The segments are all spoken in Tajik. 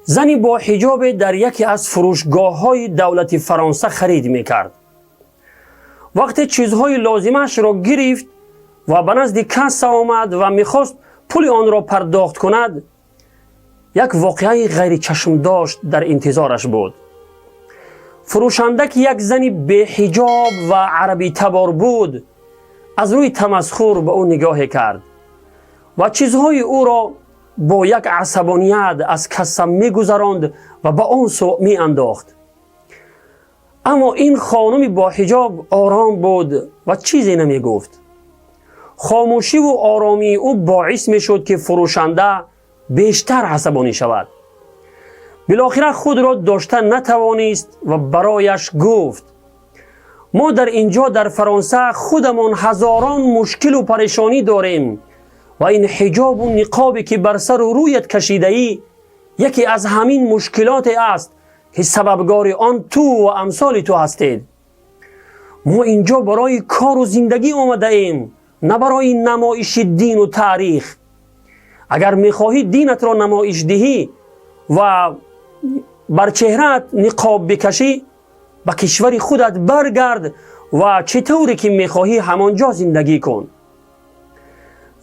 Зани бо ҳиҷобе дар яке аз фурӯшгоҳҳои давлати Фаронса харид мекард. Вақте чизҳои лозимаашро гирифт ва ба назди касса омад ва мехост пули онро пардохт кунад, як воқеаи ғайричашмдошт дар интизораш буд. Фурӯшанда, ки як зани беҳиҷоб ва арабитабор буд, аз рӯи тамасхур ба ӯ нигоҳе кард ва чизҳои ӯро бо як асабоният аз касса мегузаронд ва ба он сӯ меандохт. Аммо ин хонуми боҳиҷоб ором буд ва чизе намегуфт. Хомӯшиву оромии ӯ боис мешуд, ки фурӯшанда бештар асабонӣ шавад. Билохира худро дошта натавонист ва барояш гуфт: «Мо дар ин ҷо, дар Фаронса, худамон ҳазорон мушкилу парешонӣ дорем ва ин ҳиҷобу ниқобе, ки бар сару рӯят кашидаӣ, яке аз ҳамин мушкилоте аст, ки сабабгори он ту ва амсоли ту ҳастед. Мо ин ҷо барои кору зиндагӣ омадаем, на барои намоиши дину таърих. Агар мехоҳӣ динатро намоиш диҳӣ ва бар чеҳраат ниқоб бикашӣ, ба кишвари худат баргард ва чӣ тавре ки мехоҳӣ, ҳамон ҷо зиндагӣ кун».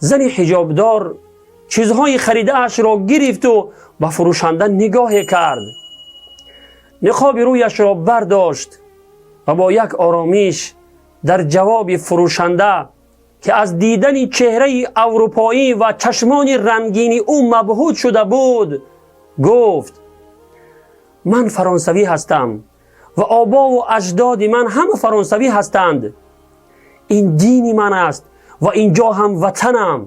Зани ҳиҷобдор чизҳои харидаашро гирифту ба фурӯшанда нигоҳе кард, ниқоби рӯяшро бардошт ва бо як оромиш дар ҷавоби фурӯшанда, ки аз дидани чеҳраи аврупоӣ ва чашмони рангини ӯ мабҳут шуда буд, гуфт: «Ман фаронсавӣ ҳастам ва обову аҷдоди ман ҳама фаронсавӣ ҳастанд. Ин дини ман аст ва ин ҷо ҳам ватанам.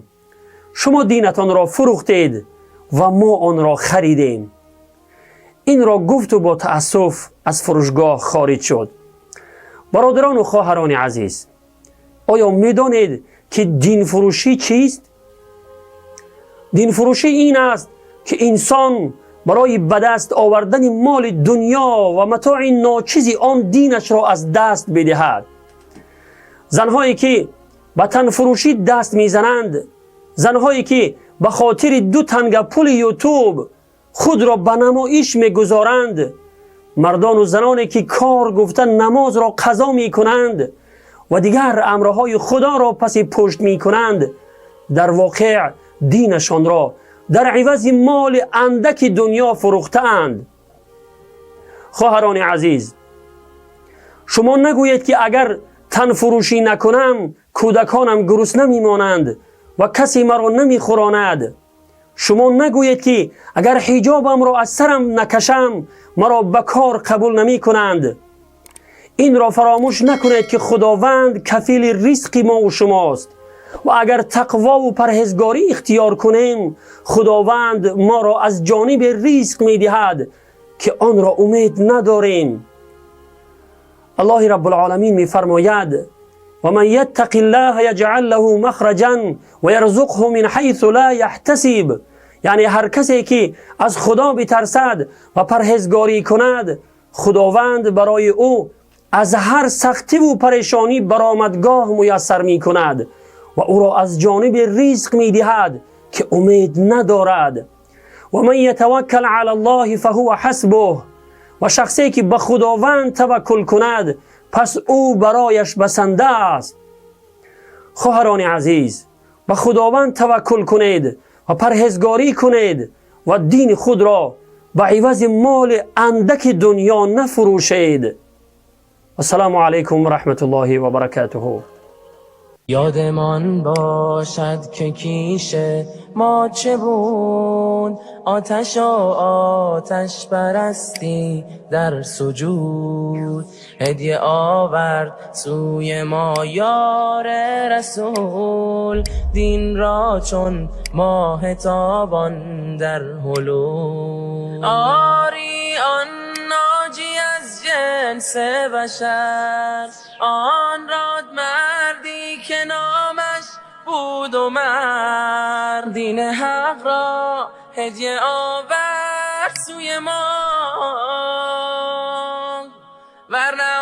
Шумо динатонро фурӯхтед ва мо онро харидем». Инро гуфту бо таассуф аз фурӯшгоҳ хориҷ шуд. Бародарону хоҳарони азиз, оё медонед, ки динфурӯшӣ чист? Динфурӯшӣ ин аст, ки инсон барои ба даст овардани моли дунё ва матои ночизи он динашро аз даст бидиҳад. Занҳое, ки ба танфурӯшӣ даст мезананд, занҳое, ки ба хотири ду танга пули Ютуб худро ба намоиш мегузоранд, мардону заноне, ки кор гуфта намозро қазо мекунанд ва дигар амрҳои Худоро паси пушт мекунанд, дар воқеъ динашонро дар ивази моли андаки дунё фурӯхтаанд. Хоҳарони азиз, шумо нагӯед, ки агар танфурӯшӣ накунам, кӯдаконам гурусна мемонанд ва касе маро намехӯронад. Шумо нагӯед, ки агар ҳиҷобамро аз сарам накашам, маро ба кор қабул намекунанд. Инро фаромӯш накунед, ки Худованд кафили ризқи мову шумост ва агар тақвову парҳезгорӣ ихтиёр кунем, Худованд моро аз ҷониби ризқ медиҳад, ки онро умед надорем. Аллоҳи Раббулоламин мефармояд: «ومن يتق الله يجعل له مخرجا ويرزقه من حيث لا يحتسب». Яъне ҳар касе, ки аз Худо битарсад ва парҳезгорӣ кунад, Худованд барои ӯ аз ҳар сахтиву парешонӣ баромадгоҳ муяссар мекунад ва ӯро аз ҷониби ризқ медиҳад, ки умед надорад. «ومن يتوكل على الله فهو حسبه». Ва шахсе, ки ба Худованд таваккул кунад, пас ӯ барояш басанда аст. Хоҳарони азиз, ба Худованд таваккул кунед ва парҳезгорӣ кунед ва дини худро ба ивази моли андаки дунё нафурӯшед. Ассалому алайкум ва раҳматуллоҳи ва баракатуҳу. یادمان باشد که کیش ما چه بود، آتش و آتش پرستی در سجود. هدیه آورد سوی ما یار رسول، دین را چون ماه تابان در حلول. آری، آن ناجی از جنس بشر، آن راد مردی که نامش بود عمر، دین حق را هدیه آورد سوی ما، ورنه